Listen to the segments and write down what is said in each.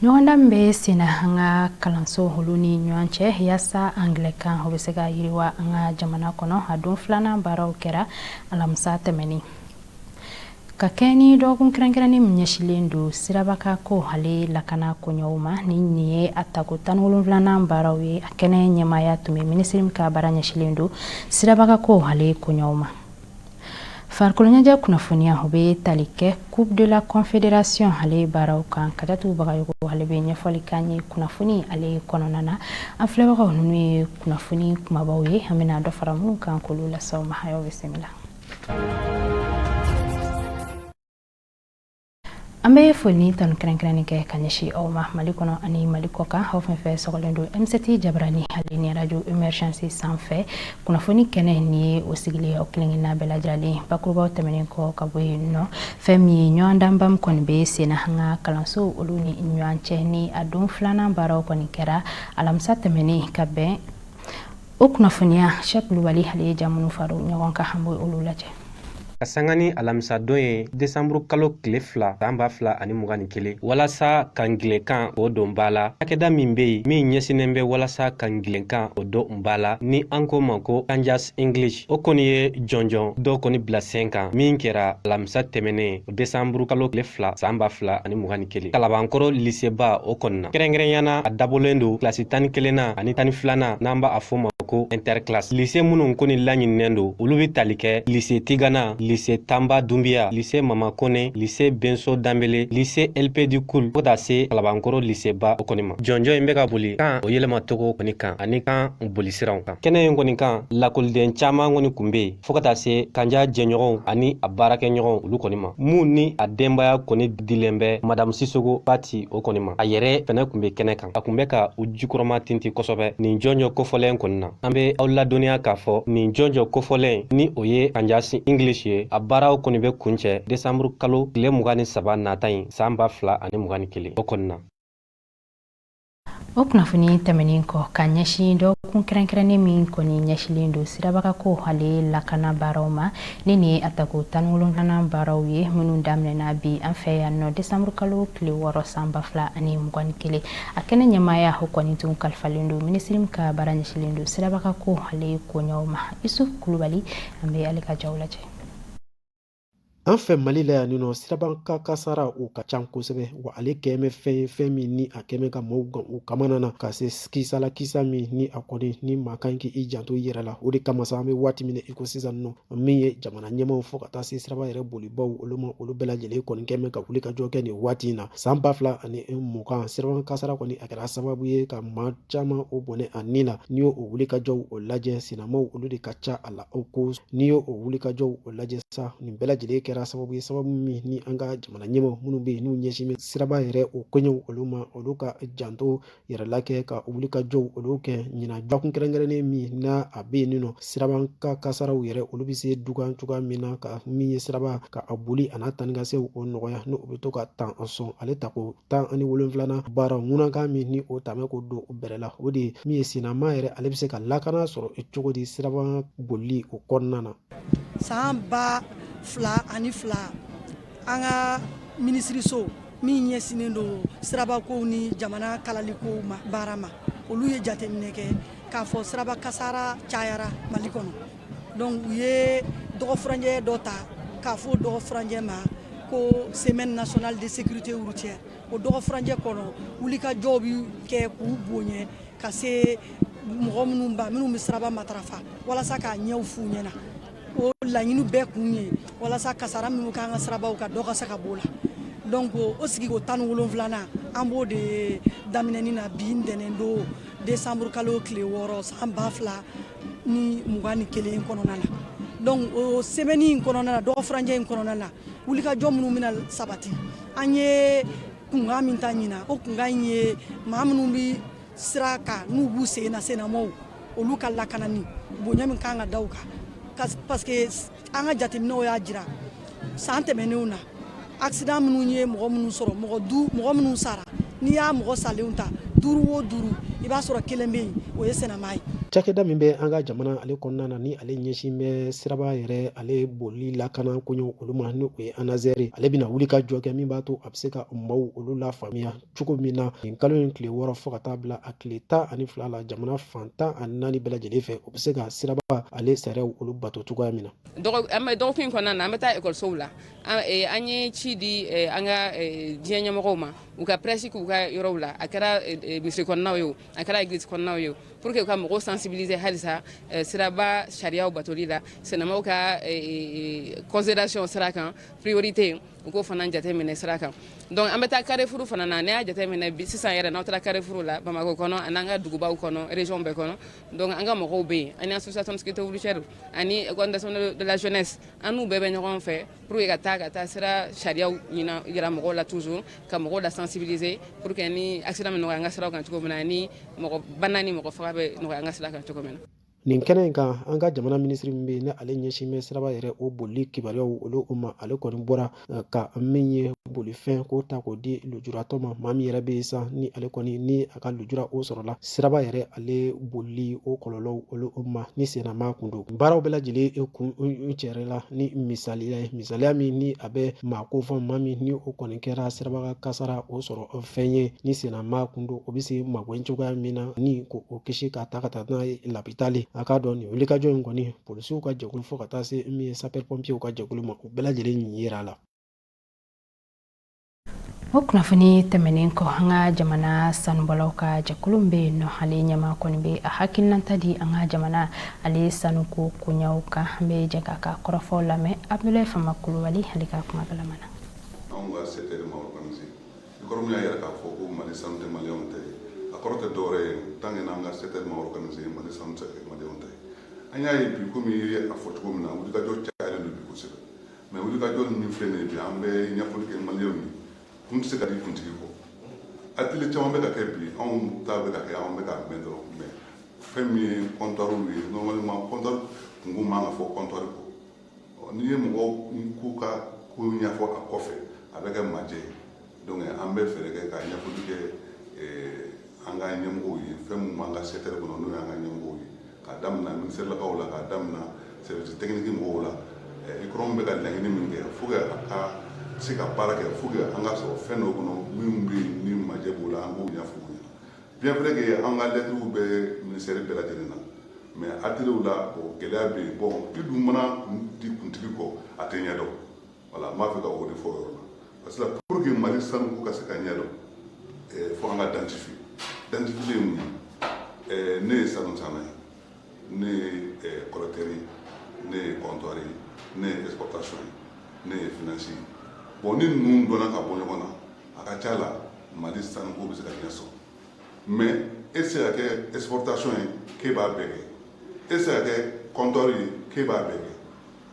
Ɲɔgɔndan min bɛ senna an ka kalanso olu ni ɲɔgɔn cɛ yaasa angilɛkan o bɛ se ka yiriwa an ka jamana kɔnɔ, a don filanan baaraw kɛra alamisa tɛmɛnen ka kɛ ni dɔgɔkun kɛrɛnkɛrɛnnen min ɲɛsilen don sirabaka ko ale lakana koɲɛw ma. Ni nin ye a tako 17nan baaraw ye. A kɛnɛ ɲɛmaaya tun bɛ minisiri min ka baara ɲɛsilen don sirabaka ko ale koɲɛw ma. Farikolo ɲɛnajɛ kunnafoniya, o bɛ tali kɛ Coupe de la Confédération ale baaraw kan. Kadatu Bagayogo, ale bɛ ɲɛfɔli k'an ye kunnafoni ale kɔnɔna na. An filɛbagaw, ninnu ye kunnafoni kumabaw ye, an bɛna dɔ fara minnu kan k'olu lase aw ma. A y'aw bisimila. An bɛ foli ni tanu kɛrɛnkɛrɛnnen kɛ ka ɲɛsin aw ma Mali kɔnɔ ani Mali kɔ kan, aw fɛn fɛn sɔgɔlen don M7 jabarani ale ni radio Emergence sanfɛ. Kunnafoni kɛnɛ nin ye o sigilen aw kelenkelenna bɛɛ lajɛlen. Bakurubaw tɛmɛnen kɔ ka bɔ yen nɔ, fɛn min ye ɲɔgɔndanba min kɔni bɛ senna an ka kalanso olu ni ɲɔgɔn cɛ, ni a don filanan baaraw kɔni kɛra alamisa tɛmɛnen ka bɛn o kunnafoniya, Sɛki Kulubali ale ye ja minnu fara ɲɔgɔn kan, an b'o olu lajɛ. Ka sanga ni alamisadon ye, desanburu kalo tile 2 san 2021, walasa ka ngilɛkan o don ba la, cakɛda min bɛ yen min ɲɛsinnen bɛ walasa ka ngilɛkan o don ba la, ni an ko ma ko Kanjas English, o kɔni ye jɔnjɔn dɔ kɔni bila sen kan min kɛra alamisa tɛmɛnen, desanburu kalo tile 2 san 2021, Kalabankɔrɔ liseba o kɔni na. Kɛrɛnkɛrɛnya na, a dabɔlen don kilasi 11nan ani 12nan, n'an b'a fɔ ma ko interclasse. Lise minnu kɔni laɲininen don, olu bɛ tali kɛ lise Tigana, lise Tanba Dunbiya, lise Mama Kone, lise Benso Danbele, lise LP du Kul, fo taa se Kalabankɔrɔ liseba o kɔni ma. Jɔnjɔn in bɛ ka boli kan o yɛlɛmacogo kɔni kan ani kan bolisiraw kan. Kɛnɛ in kɔni kan, lakɔliden caman kɔni kun bɛ yen, fo ka taa se Kanja jɛɲɔgɔnw ani a baarakɛɲɔgɔnw olu kɔni ma, mun ni a denbaya kɔni dilen bɛ madamu Sisogo Fati o kɔni ma. A yɛrɛ fɛnɛ kun bɛ kɛnɛ kan, a kun bɛ ka u jukɔrɔma tinti kosɛbɛ nin jɔnjɔ kofɔlen kɔni na. An bɛ aw ladɔnniya k'a fɔ nin jɔnjɔ kofɔlen, ni o ye Kanjasi English ye, a baaraw kɔni bɛ kuncɛ desanburu kalo tile 23 nata in san 2021 o kɔni na. O kunnafoni tɛmɛnen kɔ, ka ɲɛsin dɔgɔkun kɛrɛnkɛrɛnnen min kɔni ɲɛsilen don sirabakako ale lakana baaraw ma, ni nin ye a tako 17nan baaraw ye minnu daminɛna bi an fɛ yan nɔ, desanburu kalo tile 6 san 2021, a kɛnɛ ɲɛmaaya o kɔni tun kalifalen don minisiri min ka baara ɲɛsilen don sirabakako ale koɲɛw ma, Isuf Kulubali. An bɛ ale ka jaw lajɛ. An fɛ Mali la yan nɔ, sirabakan kasara o ka ca kosɛbɛ wa. Ale kɛn bɛ fɛn ye, fɛn min ni a kɛn bɛ ka maaw gan u kamana na ka se kisa la, kisa min ni a kɔni ni maa kan k'i janto i yɛrɛ la. O de kama sa, an bɛ waati min na i ko sisan nɔ, min ye jamana ɲɛmaaw fo ka taa se siraba yɛrɛ bolibaw olu ma, olu bɛɛ lajɛlen kɔni kɛn bɛ ka wuli ka jɔ kɛ nin waati in na. San 2020, sirabakan kasara kɔni a kɛra sababu ye ka maa caman o bɔnɛ a ni la. N'i y'o wulikajɔw o lajɛ, sinamaw olu de ka ca a la. O ko n'i y'o wulikajɔw o lajɛ sa, nin bɛɛ lajɛlen kɛra sababu ye, sababu min ni an ka jamana ɲɛmaaw minnu bɛ yen n'u ɲɛsin bɛ siraba yɛrɛ o koɲɛw olu ma, olu ka janto yɛrɛla kɛ ka wulikajɔw olu kɛ ɲinan. Dɔgɔkun kɛrɛnkɛrɛnnen min n'a a bɛ yen nɔ, sirabakan kasaraw yɛrɛ olu bɛ se dugan cogoya min na, ka min ye siraba ka a boli a n'a taanikasegin o nɔgɔya, n'o bɛ to ka tan sɔn. Ale tako 17nan baara ŋunakan min ni o taamen k'o don bɛrɛ la, o de ye min ye sinama yɛrɛ ale bɛ se ka lakana sɔrɔ cogo di siraba bolili o kɔnɔna na. San 2002, an ka minisiriso min ɲɛsinnen don sirabakow ni jamana kalalikow ma baara ma, olu ye jateminɛ kɛ k'a fɔ siraba kasara cayara Mali kɔnɔ. Donc u ye dɔgɔfuranjɛ dɔ ta k'a fɔ dɔgɔfuranjɛ ma ko Semaine nationale de sécurité routière. O dɔgɔfuranjɛ kɔnɔ, wulikajɔw bɛ kɛ k'u bonya ka se mɔgɔ minnu ba minnu bɛ siraba matarafa walasa k'a ɲɛw f'u ɲɛna. O laɲini bɛɛ kun ye walasa kasara minnu k'an ka sirabaw kan, dɔ ka se ka b'o la. Donc o sigiko 17nan, an b'o de daminɛni na bi, ntɛnɛn don, décembre kalo tile 6 san 2021 kɔnɔna na. Donc o semaine in kɔnɔna na, dɔgɔfuranjɛ in kɔnɔna na, wulikajɔ minnu bɛna sabati, an ye kunkan min ta ɲinan, o kunkan in ye maa minnu bɛ sira kan n'u b'u sen na, sennamaw, olu ka lakanani bonya min kan ka da u kan, parce que an ka jateminɛw y'a jira san tɛmɛnenw na, accident minnu ye mɔgɔ minnu sɔrɔ, mɔgɔ du mɔgɔ minnu sara, n'i y'a mɔgɔ salenw ta, duuru o duuru, i b'a sɔrɔ kelen bɛ yen, o ye sennama ye. Cakɛda min bɛ an ka jamana ale kɔnɔna na, ni ale ɲɛsin bɛ siraba yɛrɛ ale boli lakana koɲɛw olu ma, ni o ye ANASER, ale bɛna wuli ka jɔ kɛ min b'a to a bɛ se ka maaw olu lafaamuya cogo min na nin kalo in tile 6 fo ka taa bila a tile 12 la, jamana fan 14 bɛɛ lajɛlen fɛ, u bɛ se ka siraba ale sariyaw olu bato cogoya min na. An bɛ dɔgɔkun in kɔnɔna na, an bɛ taa ekɔlisow la. An ye ci di an ka diɲɛ ɲɛmɔgɔw ma, u ka presse k'u ka yɔrɔw la, a kɛra misiri kɔnɔnaw ye o, a kɛra église kɔnɔnaw ye o, pour que u ka mɔgɔw sensibiliser halisa siraba sariyaw batoli la, sennamaw ka considération sira kan, priorité u k'o fana jateminɛ sira kan. Donc an bɛ taa carrefour fana na. Ne y'a jateminɛ bi sisan yɛrɛ, n'aw taara carrefour la Bamakɔ kɔnɔ ani an ka dugubaw kɔnɔ, région bɛɛ kɔnɔ, donc an ka mɔgɔw bɛ yen, ani association de sécurité routière ani organisation de la jeunesse, an n'u bɛɛ bɛ ɲɔgɔn fɛ pour que ka taa sira sariyaw ɲina yira mɔgɔw la, toujours ka mɔgɔw la sensibiliser pour que ni accident bɛ nɔgɔya an ka siraw kan cogo min na, ni mɔgɔ bana ni mɔgɔ faga bɛ nɔgɔya an ka sira kan cogo min na. Nin kɛnɛ in kan, an ka jamana minisiri min bɛ yen, ni ale ɲɛsin bɛ siraba yɛrɛ o bolili kibaruyaw olu o ma, ale kɔni bɔra ka min ye bolifɛn k'o ta k'o di lujuratɔ ma, maa min yɛrɛ bɛ yen sa, ni ale kɔni ni a ka lujura o sɔrɔla siraba yɛrɛ ale bolili o kɔlɔlɔw olu o ma, ni sennama kun don. Baaraw bɛɛ lajɛlen kun cɛrɛ la ni misaliya ye, misaliya min ni a bɛ maa ko fɔ, maa min ni o kɔni kɛra siraba kasara o sɔrɔ fɛn ye, ni sennama kun don, o bɛ se magɛn cogoya min na ni k'o kisi ka ta ka taa n'a ye lapitali. A k'a dɔn nin wulikajɔ in kɔni, polisiw ka jɛkulu fo ka taa se min ye sapeur pompiers ka jɛkulu ma, u bɛɛ lajɛlen yera la. O kunnafoni tɛmɛnen kɔ, an ka jamana sanubɔlaw ka jɛkulu bɛ yen nɔ, ale ɲɛmaa kɔni bɛ a hakilinata di an ka jamana ale sanuko koɲɛw kan. An bɛ jɛ k'a ka kɔrɔfɔw lamɛn. Abdoulaye Fama Kulubali, ale ka kuma galama na. Anw ka secteur ma organisé. I kɔrɔ min y'a yira k'a fɔ ko Mali sanu tɛ maliyɛnw ta ye, a kɔrɔ tɛ dɔwɛrɛ ye. Tant que n'an ka secteur ma organisé, Mali sanu tɛ se ka kɛ maliyɛnw ta ye. An y'a ye bi, komi i ye a fɔ cogo min na, wulikajɔ cayalen don bi kosɛbɛ. Mais wulikajɔ min filɛ nin ye bi, an bɛ ɲɛfɔli kɛ maliyɛnw ye, kun tɛ se ka di kuntigi kɔ. Atelier caman bɛ ka kɛ bi, anw ta bɛ ka kɛ, anw bɛ k'a mɛn dɔrɔn. Mais fɛn min ye comptoir ye, normalement comptoir kunko man ka fɔ comptoir kɔ. N'i ye mɔgɔ ko ka ko ɲɛfɔ a kɔfɛ, a bɛ kɛ majɛ ye. Donc an bɛ fɛɛrɛ kɛ ka ɲɛfɔli kɛ an ka ɲɛmɔgɔw ye, fɛn min b'an ka secteur kɔnɔ, n'o y'an ka ɲɛmɔgɔw ye, k'a daminɛ ministère lakaw la, k'a daminɛ service technique mɔgɔw la. ICROM bɛ ka laɲini min kɛ faut que a ka se ka baara kɛ, faut que an ka sɔrɔ fɛn dɔw kɔnɔ minnu bɛ yen ni majɛ b'o la, an k'o ɲɛfɔ u ɲɛna. Bien vrai que an ka lettres bɛ ministère bɛɛ lajɛlen na, mais atelier la, bon, gɛlɛya bɛ yen. Bon, i dun mana kun di kuntigi kɔ, a tɛ ɲɛdɔn. Voilà, n b'a fɛ ka o de fɔ o yɔrɔ la, parce que pour que Mali sanuko ka se ka ɲɛdɔn, fo an ka identifier. Identifier ye mun ye? Ne ye sanu sanna ye, ne ye collecteur ye, ne ye comptoir ye, ne ye exportation ye, ne ye finance ye. Bon, ni ninnu dɔnna ka bɔ ɲɔgɔn na, a ka ca la Mali sanuko bɛ se ka ɲɛ sɔrɔ. Mais e tɛ se ka kɛ exportation ye k'e b'a bɛɛ kɛ, e tɛ se ka kɛ comptoir ye k'e b'a bɛɛ kɛ,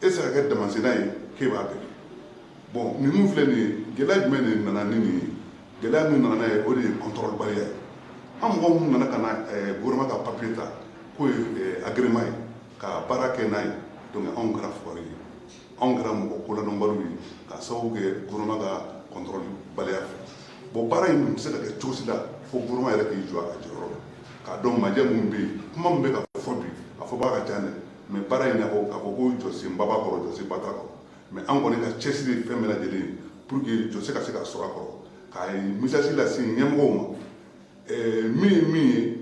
e tɛ se ka kɛ damasenna ye k'e b'a bɛɛ kɛ. Bon, ninnu filɛ nin ye, gɛlɛya jumɛn de nana ni nin ye? Gɛlɛya min nana n'a ye, o de ye contrôle baliya ye. An mɔgɔ minnu nana ka na gouvernement ka papier ta k'o ye agrément ye ka baara kɛ n'a ye, donc anw kɛra fugari ye, anw kɛra mɔgɔ koladɔnbaliw ye ka sababu kɛ gouvernement ka contrôle baliya fɛ. Bon, baara in tɛ se ka kɛ cogo si la fo gouvernement yɛrɛ k'i jɔ a jɔyɔrɔ la k'a dɔn majɛ mun bɛ yen. Kuma min bɛ ka fɔ bi, a fɔbaga ka ca dɛ, mais baara in, k'a fɔ ko jɔsenba b'a kɔrɔ, jɔsenba t'a kɔrɔ. Mais an kɔni ka cɛsiri ye fɛn bɛɛ lajɛlen ye pour que jɔsen ka se ka sɔrɔ a kɔrɔ, ka message lase ɲɛmɔgɔw ma, min ye min ye,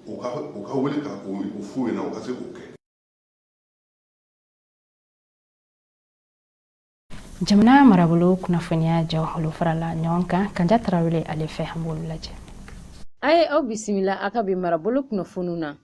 u ka wele ka o f'u ɲɛna, u ka se k'o kɛ. Jamana marabolo kunnafoniya jaw, olu farala ɲɔgɔn kan Kanja Tarawele ale fɛ, an b'olu lajɛ. A ye aw bisimila a ka bi marabolo kunnafoniw na.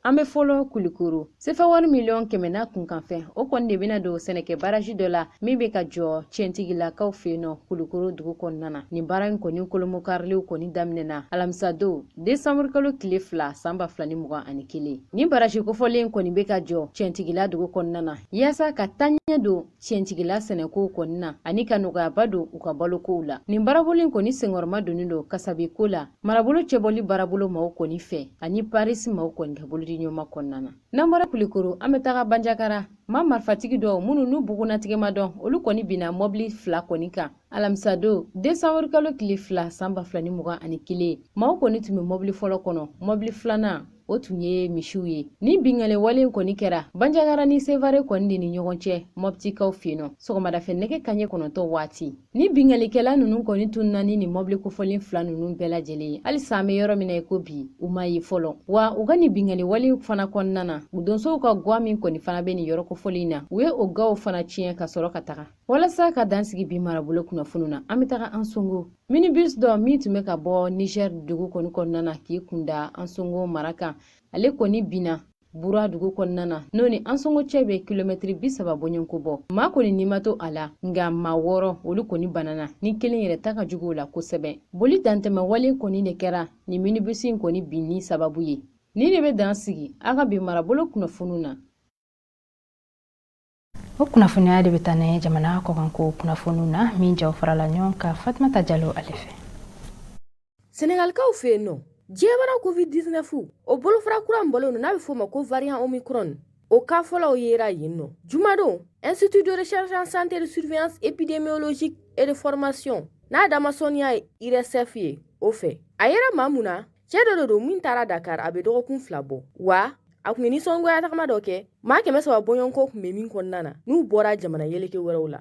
An bɛ fɔlɔ Kulikoro. Sefa wari 100 000 000 n'a kunkanfɛn, o kɔni de bɛna don sɛnɛkɛ baraji dɔ la min bɛ ka jɔ tiɲɛtigilakaw fɛ yen nɔ Kulikoro dugu kɔnɔna na. Nin baara in kɔni kolomokariliw kɔni daminɛna alamisadon desanburu kalo tile 2 san 2021. Nin baraji kofɔlen kɔni bɛ ka jɔ tiɲɛtigila dugu kɔnɔna na yaasa ka taaɲɛ don tiɲɛtigila sɛnɛkow kɔni na ani ka nɔgɔyaba don u ka balokow la. Nin baarabolo in kɔni senkɔrɔma donnen don kasabi ko la marabolo cɛbɔli baarabolo maaw kɔni fɛ ani Paris maaw kɔni ka bolodiɲɔgɔnma kɔnɔna na. N'an bɔra Kulikoro, an bɛ taga Banjakara. Maa marifatigi dɔw minnu n'u bugunnatigɛ ma dɔn, olu kɔni binna mɔbili fila kɔni kan alamisadon desanburu kalo tile 2 san 2021. Maaw kɔni tun bɛ mɔbili fɔlɔ kɔnɔ, mɔbili filanan o tun ye misiw ye. Ni binkanni wale kɔni kɛra Banjagara ni Sevare kɔni de ni ɲɔgɔn cɛ, Mɔptikaw fɛ yen nɔ, sɔgɔmadafɛ nɛgɛ kanɲɛ 9 waati. Ni binkannikɛla ninnu kɔni tununna ni nin mɔbili kofɔlen fila ninnu bɛɛ lajɛlen ye. Halisa an bɛ yɔrɔ min na i ko bi, u ma ye fɔlɔ. Wa u ka nin binkanni wale fana kɔnɔna na, u donsow ka gwa min kɔni fana bɛ nin yɔrɔ kofɔlen na, u ye o gaw fana tiɲɛ ka sɔrɔ ka taga. Walasa ka dan sigi bi marabolo kunnafoniw na, an bɛ taga Ansongo. Minibus dɔ min tun bɛ ka bɔ Niger dugu kɔni kɔnɔna na k'i kunda Ansongo mara kan, ale kɔni binna Bura dugu kɔnɔna na, n'o ni Ansongo cɛ bɛ kilomɛtiri 30 bɔɲɔgɔnko bɔ. Maa kɔni ni ma to a la, nka maa wɔɔrɔ olu kɔni banana, ni kelen yɛrɛ ta ka jugu o la kosɛbɛ. Boli dantɛmɛ wale kɔni de kɛra nin minibus in kɔni binni sababu ye. Nin de bɛ dan sigi an ka bi marabolo kunnafoniw na. O kunnafoniya de bɛ taa n'a ye jamana kɔkanko kunnafoniw na, min jaw farala ɲɔgɔn kan Fatumata Jalo ale fɛ. Senegalikaw fɛ yen nɔ, diɲɛbana COVID-19 o bolofara kura min bɔlen don, n'a bɛ f'o ma ko variant Omicron, o cas fɔlɔw yera yen nɔ jumadon. Institut de recherche en santé, de surveillance épidémiologique et de formation, n'a damasɔnniya ye IRESSEF ye, o fɛ a yera maa mun na, cɛɛ dɔ de don min taara Dakar a bɛ dɔgɔkun 2 bɔ. Wa a kun ye nisɔngoya tagama dɔ kɛ, maa 300 bɔɲɔgɔnko tun bɛ min kɔnɔna na, n'u bɔra jamana yeleke wɛrɛw la.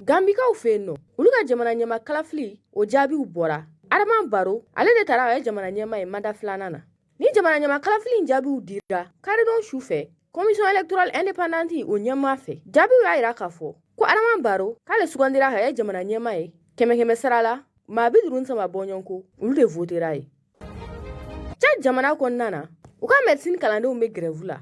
Gambikaw fɛ yen nɔ, olu ka jamana ɲɛma kalafili o jaabiw bɔra. Adama Barrow, ale de taara a ye jamana ɲɛma ye manda filanan na. Ni jamana ɲɛma kalafili in jaabiw dira karidon su fɛ commission électorale indépendante o ɲɛmaa fɛ. Jaabiw y'a yira k'a fɔ ko Adama Barrow k'ale sugandira ka kɛ jamana ɲɛma ye kɛmɛ kɛmɛ sara la, maa 53 bɔɲɔgɔnko olu de votera ye. Tchad jamana kɔnɔna na, u ka médecine kalandenw bɛ grève la.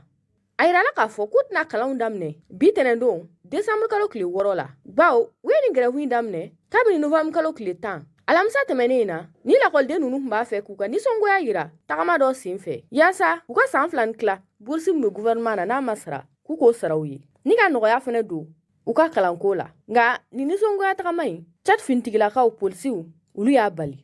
A yirala k'a fɔ k'u tɛna kalanw daminɛ bi tɛnɛndon desanburu kalo tile 6 la, bawo u ye nin grève in daminɛ kabini novanburu kalo tile 10, alamisa tɛmɛnen in na. Ni lakɔliden ninnu tun b'a fɛ k'u ka nisɔngoya yira tagama dɔ sen fɛ, yaasa u ka san 2 ni tila bourse min bɛ gouvernement na n'a ma sara, k'u k'o sara u ye, ni ka nɔgɔya fɛnɛ don u ka kalanko la. Nka nin nisɔngoya tagama in, Tchad finitigilakaw, polisiw, olu y'a bali.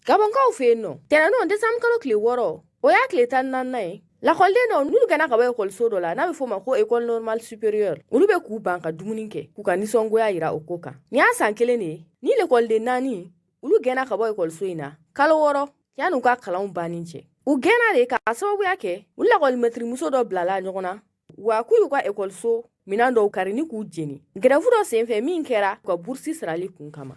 Gabɔnkaw fɛ yen nɔ, tɛnɛndon desanburu kalo tile 6, o y'a tile 14nan ye, lakɔliden dɔw n'olu gɛnna ka bɔ ekɔliso dɔ la n'a bɛ f'o ma ko école normale supérieure, olu bɛ k'u ban ka dumuni kɛ k'u ka nisɔngoya yira o ko kan. Nin y'a san kelen de ye ni lekɔliden naani olu gɛnna ka bɔ ekɔliso in na kalo 6 yanni u ka kalanw banni cɛ. U gɛnna de k'a sababuya kɛ u lakɔlimɛtirimuso dɔ bilala ɲɔgɔn na, wa k'u y'u ka ekɔliso minɛn dɔw kari ni k'u jeni grève dɔ senfɛ min kɛra u ka burusi sarali kun kama.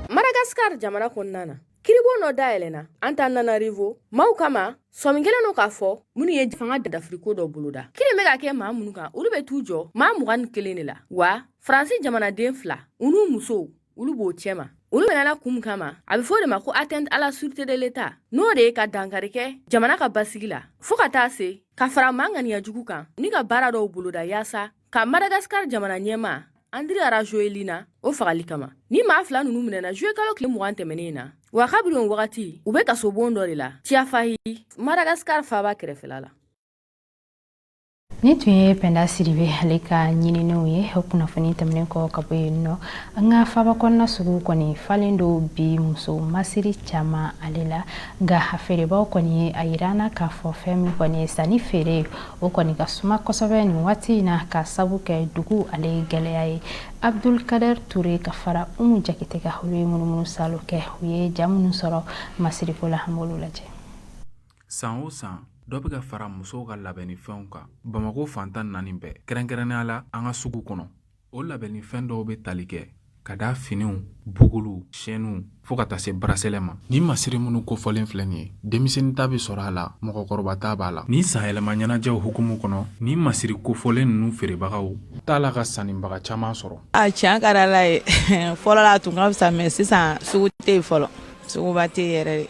Madagasikar jamana kɔnɔna na, kiribon dɔ dayɛlɛnna Antananarivo maaw kama sɔmi kɛlen don k'a fɔ minnu ye fanga dafiriko dɔ boloda. Kiri bɛ ka kɛ maa minnu kan, olu bɛ t'u jɔ maa 21 de la, wa Faransi jamanaden fila, u n'u musow, olu b'o cɛma. Olu minɛna kun min kama, a bɛ fɔ o de ma ko atteinte à la sûreté de l'État, n'o de ye ka dankari kɛ jamana ka basigi la, fo ka taa se ka fara maa ŋaniya jugu kan ni ka baara dɔw boloda yaasa ka Madagasikar jamana ɲɛmaa Andry Rajoelina o fagali kama. Ni maa fila ninnu minɛna juillet kalo tile 20 tɛmɛnen na, wa kabini o wagati u bɛ kasobon dɔ de la Tsiafahy, Madagasikar faaba kɛrɛfɛla la. Nin tun ye Pɛnda Sidibe ale ka ɲininiw ye. O kunnafoni tɛmɛnen kɔ ka bɔ yen nɔ, an ka faaba kɔnɔna sugu kɔni falen don bi muso masiri caman ale la. Nka a feerebaw kɔni ye a yira an na k'a fɔ fɛn min kɔni ye sanni feere, o kɔni ka suma kosɛbɛ nin waati in na, ka sabu kɛ dugu ale gɛlɛya ye. Abdul Kader Ture ka fara Umu Jakite kan, olu ye munumunu salo kɛ, u ye ja minnu sɔrɔ masiriko la, an b'olu lajɛ. San o san, dɔ bɛ ka fara musow ka labɛnnifɛnw kan Bamakɔ fan 14 bɛɛ, kɛrɛnkɛrɛnnenya la an ka sugu kɔnɔ. O labɛnnifɛn dɔw bɛ tali kɛ ka da finiw, buguluw, sɛniw, fo ka taa se bracelet ma. Nin masiri minnu kofɔlen filɛ nin ye, denmisɛnnin ta bɛ sɔrɔ a la, mɔgɔkɔrɔba ta b'a la. Nin sanyɛlɛma ɲɛnajɛw hukumu kɔnɔ, nin masiri kofɔlen ninnu feerebagaw t'a la ka sannibaga caman sɔrɔ. A tiɲɛ ka di Ala ye, fɔlɔ la a tun ka fisa, mais sisan sugu tɛ yen fɔlɔ, suguba tɛ yen yɛrɛ de.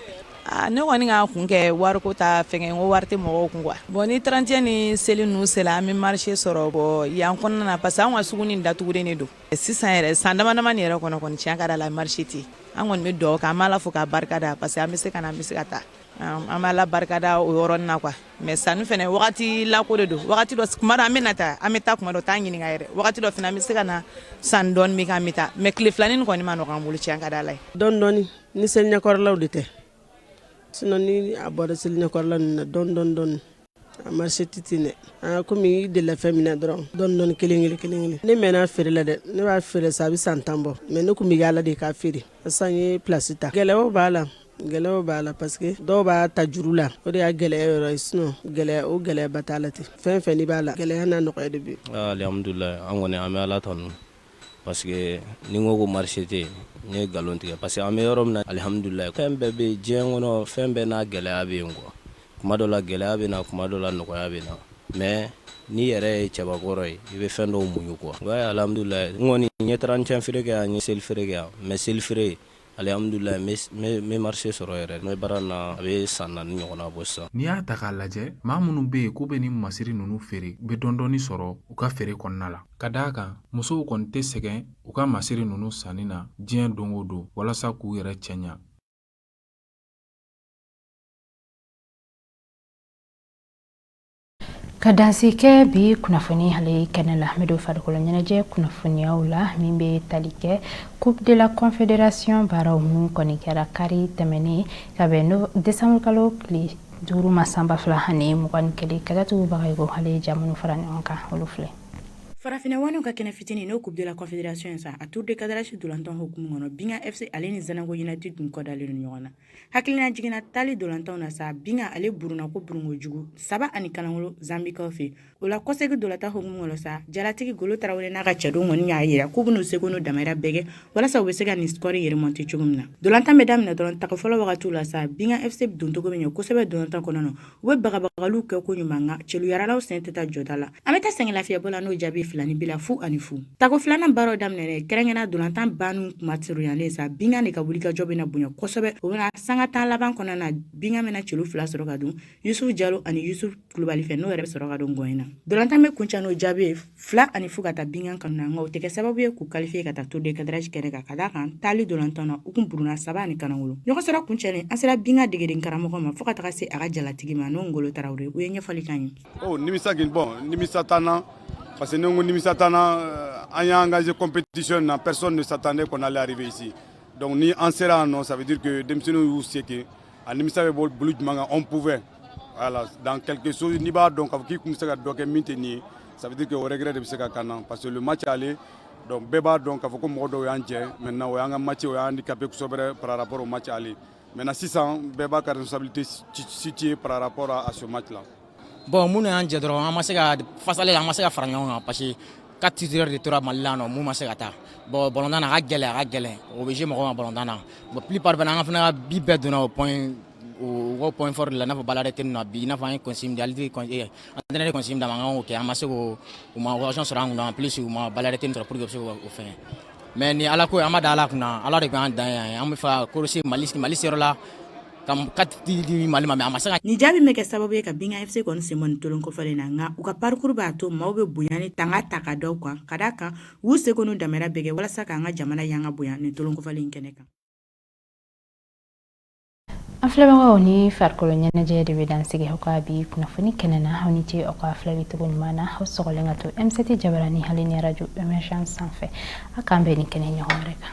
Ne kɔni k'a kun kɛ wariko ta fɛngɛ, n ko wari tɛ mɔgɔw kun quoi. Bon, ni 31 ni seli ninnu sera, an bɛ marché sɔrɔ. Bon, yan kɔnɔna na, parce que an ka sugu nin datugulen de don sisan yɛrɛ, san dama dama nin yɛrɛ kɔnɔ kɔni, tiɲɛ ka di Ala ye, marché tɛ. An kɔni bɛ dugawu kɛ, an b'a Ala fo k'a barika da, parce que an bɛ se ka na, an bɛ se ka taa, an bɛ Ala barika da o yɔrɔnin na quoi. Mais sanni fɛnɛ, wagati lako de don. Wagati dɔ, kuma dɔ an bɛ na taa, an bɛ taa, kuma dɔ t'an ɲininka yɛrɛ. Wagati dɔ fɛnɛ, an bɛ se ka na san dɔɔni bɛ kɛ, an bɛ taa, mais tile filanin kɔni ma nɔgɔ an bolo, tiɲɛ ka di Ala ye. Dɔɔni dɔɔni, ni seli ɲɛkɔrɔlaw de tɛ, sinon ni a bɔra seli ɲɛkɔrɔla ninnu na, dɔɔni dɔɔni dɔɔni. A marché tɛ ten dɛ. Aa, komi i delila fɛn min na dɔrɔn, dɔɔni dɔɔni, kelen kelen kelen kelen. Ne mɛnna feere la dɛ, ne b'a feere sa, a bɛ san 10 bɔ, mais ne tun bɛ yaala de k'a feere. Sisan n ye place ta. Gɛlɛyaw b'a la, gɛlɛyaw b'a la, parce que dɔw b'a ta juru la, o de y'a gɛlɛya yɔrɔ ye. Sinon gɛlɛya, o gɛlɛyaba t'a la ten. Fɛn fɛn n'i b'a la, gɛlɛya n'a nɔgɔya de bɛ. Alihamudulilayi, an kɔni an bɛ Ala tanu, parce que ni n ko ko marché tɛ yen, n ye nkalon tigɛ, parce que an bɛ yɔrɔ min na, alihamudulilayi, fɛn bɛɛ bɛ diɲɛ kɔnɔ, fɛn bɛɛ n'a gɛlɛya bɛ yen quoi. Kuma dɔ la gɛlɛya bɛ na, kuma dɔ la nɔgɔya bɛ na, mais n'i yɛrɛ ye cɛbakɔrɔ ye, i bɛ fɛn dɔw muɲu quoi. Ouais, alihamudulilayi, n kɔni n ye 31 feere kɛ yan, n ye seli feere kɛ yan, mais seli feere, alihamudulilayi, n bɛ marché sɔrɔ yɛrɛ. N bɛ baara na, a bɛ san 4 ɲɔgɔnna bɔ sisan. N'i y'a ta k'a lajɛ, maa minnu bɛ yen k'u bɛ nin masiri ninnu feere, u bɛ dɔɔni sɔrɔ u ka feere kɔnɔna la, ka d'a kan musow kɔni tɛ sɛgɛn u ka masiri ninnu sanni na diɲɛ don o don walasa k'u yɛrɛ cɛɲa. Ka dansi kɛ bi kunnafoni ale kɛnɛ la, an bɛ don farikolo ɲɛnajɛ kunnafoniyaw la, min bɛ tali kɛ Coupe de la Confédération baaraw min kɔni kɛra kari tɛmɛnen ka bɛn décembre kalo tile 5 ma san 2021. Kajatu Bagayogo ale ye ja minnu fara ɲɔgɔn kan, olu filɛ. Farafinna waniw ka kɛnɛ fitinin, n'o Coupe de la Confédération ye sa, a tour de cadrage dolantan hukumu kɔnɔ, Binga FC ale ni Zanago United tun kɔ dalen don ɲɔgɔn na. Hakilina jiginna taali dolantanw na sa, Binga ale burunna ko burunko jugu 3 ni kalangolo Zambikaw fɛ. O la kɔsegi dolantan hukumu kɔnɔ sa, jalatigi Golo Tarawele n'a ka cɛdenw kɔni y'a yira k'u bɛn'u seko n'u damayira bɛɛ kɛ walasa u bɛ se ka nin score in remonter cogo min na. Dolantan bɛ daminɛ dɔrɔn, tako fɔlɔ wagatiw la sa, Binga FC doncogo bɛ ɲɛ kosɛbɛ dolantan kɔnɔ na. U bɛ bagabagaliw kɛ ko ɲuman, nka celu yaralaw sen tɛ taa jɔda la. An bɛ taa sɛgɛn lafiyɛbɔ la n'o jaabi 2 ni bi la, 0-0. Tako filanan baaraw daminɛ, kɛrɛnkɛrɛnna dolantan banni kuma surunyalen sa, Binga de ka wulikajɔ bɛna bonya kosɛbɛ. O bɛna sanga 10 laban kɔnɔna na, Binga bɛna celu 2 sɔrɔ ka don Yusuf Jalo ani Yusuf Kulubali fɛ, n'o yɛrɛ bɛ sɔrɔ ka don gɔn in na. Dolantan bɛ kuncɛ n'o jaabi ye 2-0 ka taa Binga kanu na, nka o tɛ kɛ sababu ye k'u qualifier ka taa tour de cadrage kɛnɛ kan, ka d'a kan taali dolantan na, u kun burunna 3 ni kalangolo. Ɲɔgɔn sɔrɔ kuncɛlen, an sera Binga degeden karamɔgɔ ma fo ka taga se a ka jalatigi ma, n'o Ngolo Tarawele. U ye ɲɛfɔli k'an ye. Oh, nimisa kɛ, bon, nimisa t'an na, parce que ni ko nimisa t'an na, an y'a engagé compétition na, personne ne s'attendait qu'on allait arriver ici. Donc ni an sera yan nɔ, ça veut dire que denmisɛnninw y'u se kɛ. A nimisa bɛ bɔ bolo jumɛn kan? On pouvait, voilà, dans quelque chose, n'i b'a dɔn k'a fɔ k'i kun bɛ se ka dɔ kɛ min tɛ nin ye, ça veut dire que o regret de bɛ se ka k'an na, parce que le match aller, donc bɛɛ b'a dɔn k'a fɔ ko mɔgɔ dɔw y'an jɛ. Maintenant o y'an ka match, o y'an handicapé kosɛbɛ par rapport au match aller. Maintenant sisan bɛɛ b'a ka responsabilité situer par rapport à ce match là. Bon, minnu y'an jɛ dɔrɔn, an ma se ka phase aller la, an ma se ka fara ɲɔgɔn kan, parce que quatre titulaires de tora Mali la nɔ, mun ma se ka taa. Bon, balontan na, a ka gɛlɛn, a ka gɛlɛn, o bɛ jouer mɔgɔ ma balontan na. Bon, plupart fana, an ka fana ka but bɛɛ donna o point, o ka point fort de la, i n'a fɔ balle arrêtée ninnu na bi, i n'a fɔ an ye consigne di, entraîneur ye consigne d'an ma, an k'o kɛ, an ma se k'o, u ma occasion sɔrɔ an kunna. En plus u ma balle arrêtée sɔrɔ pour que u bɛ se k'o fɛngɛ. Mais ni Ala ko ye, an ma da Ala kunna, Ala de k'an dan yan. An bɛ fɛ ka corriger Mali, Mali seyɔrɔ la ka quatre di Mali ma, mais a ma se ka. Nin jaabi bɛ kɛ sababu ye ka Binga FC kɔni sen bɔ nin tolon kofɔlen na, nka u ka parcours b'a to maaw bɛ bonya ni tanga ta ka da u kan, ka d'a kan u y'u seko n'u damayira bɛɛ kɛ walasa k'an ka jamana yanga bonya nin tolon kofɔlen in kɛnɛ kan. An filɛbagaw, ni farikolo ɲɛnajɛ de bɛ dan sigi aw ka bi kunnafoni kɛnɛ na. Aw ni ce aw ka filɛli cogo ɲuman na. Aw sɔgɔlen ka to M7 jabarani hali ni radio émergence sanfɛ. A k'an bɛn ni kɛnɛ ɲɔgɔn wɛrɛ kan.